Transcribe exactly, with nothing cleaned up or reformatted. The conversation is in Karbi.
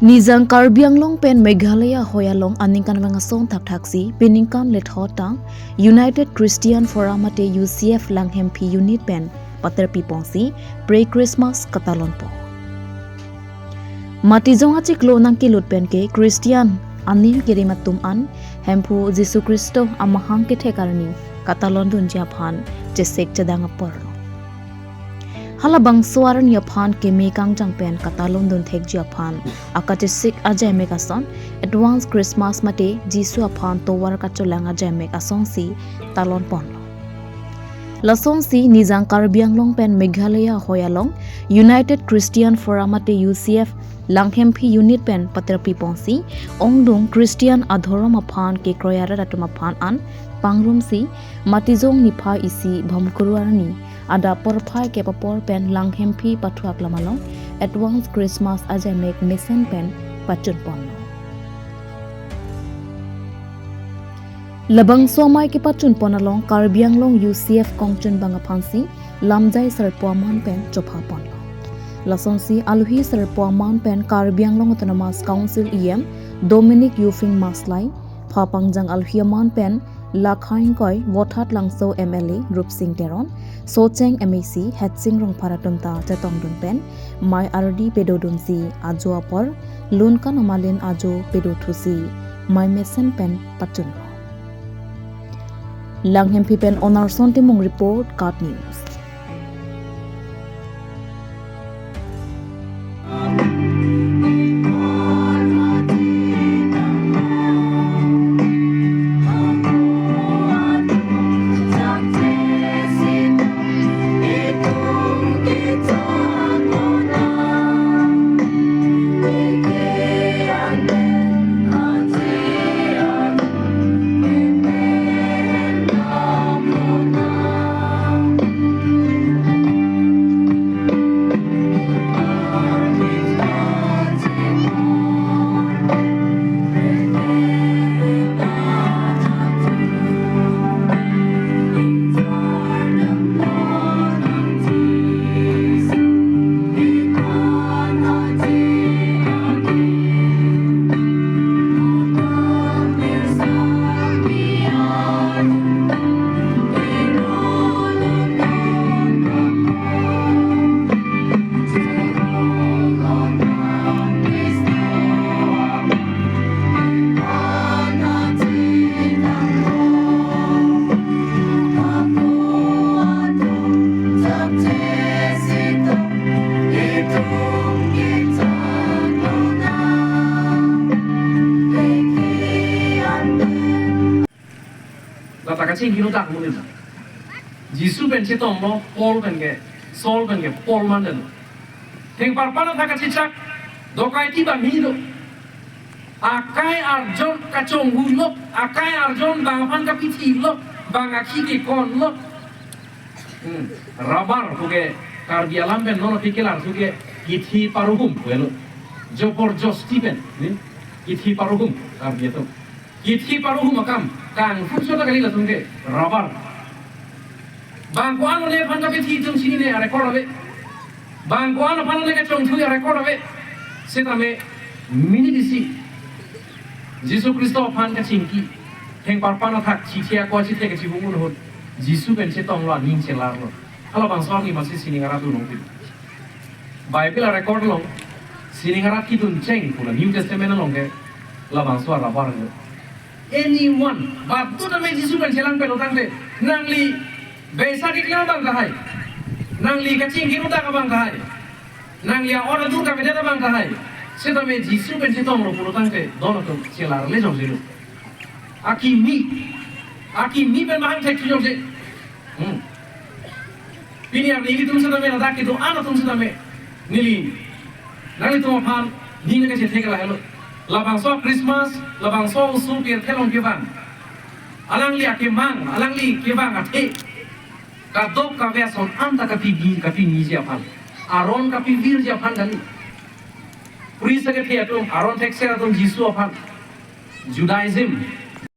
Nijang Karbi Anglong pen Meghalaya ahoi along aningkanvang asong thakthaksi peningkan lethot tang United Christian Forum mate U C F Langhemphi Unit pen paterpi ponsi pre-Christmas katalon pon. Matijong achiklo nangkelut pen ke Christian anim kerim atum an Hemphu Jisu Khristo amahang kethek arni katalon dunji aphan chesik chedang apor lo. Halabangso arni aphan keme kangjang pen katalon dun thekji aphan akachesik ajaimek ason advance Christmas mate Jisu aphan tovar kacholang ajaimek asonsi talon ponlo. Lasonsi Nijang Karbi Anglong pen Meghalaya ahoi along United Christian Forum mate U C F Langhemphi Unit pen paterpi ponsi ongdung Christian adhorom aphan kekroi arat atum aphan an pangrumsi Matijong niphai isi Bhomkuru arni adap porphai kep apor pen Langhemphi pathu aklam along advance Christmas ajaimek mesen pen pachun ponlo. Labangso amei kepachun pon along Karbi Anglong U C F kongchunbang aphansi lamjai sirpo aman pen chopha ponlo. Lasonsi alohi sirpo aman pen Karbi Anglong Autonomous Council E M Dominic Euphoring Maslai, phapangjang alohi aman pen lakha ingkoi Vothatlangso M L A Rupsing Teron, Socheng M A C Hetsing Rongphar atum ta chetongdun pen mei ardi pedodunsi ajo apor lunkan amalin ajo pedothusi mei mesen pen pachunlo. Langhemphi pen Onarson Timung report, KAT News. Lata kachingki-o dak mo nina. Jisu pen chetonglo, Paul pen ke, Saul pen ke, Paul manlo. Thengparpan athak kachechak, dokaiti bang hini do. Akai arjon kachonghu lo, akai arjon bang aphan kapithi lo, bang akhi kekon lo. Hmm. Rabar puke Karbi alam pen non aphi kelar puke kithi paruhum puke lo. Joborjosti pen, ni? Kithi paruhum Karbi atum. Kithi paruhum akam, kangphu sota kali latum ke, rabar. Bang ko-an nephan kapithi atum chinine a-record ave. Bang ko-an aphan ne kachongthui a-record ave. Setame minit isi Jisu Khristo aphan kachingki, thengparpan athak chithia ko chithia kachibungun ahut Jisu pen chetonglo, aning chelarlo. Halabangso arni masi sining arat dunlong pin. Bible a-record along sining arat kedun cheng pu la New Testament along ke labangso a-rabar lo. Anyone, batut ame Jisu pen chelang pelo tangte, nangli beisa keklang abang tahai, nangli kachingki-o dak abang tahai, nangli a-or adur kavedet abang tahai, setame Jisu pen chetonglo pulo tangte, don atum chelarle jongsi lo. Akimi, akimi pen mahang thek jongsi. Hmm. Pini arni ilitum setame, ladak kedo-an atum setame, neli nanglitum aphan ning kachethe ke lahelo. Labangso Christmas, labangso usu pirthe along kevang, alangli akemang, alangli kevang athe, kadokave ason anta kapibi, kapiniji aphan, aron kapivirji aphan kali. Priest akethe atum, aron thekser atum Jisu aphan. Judaism,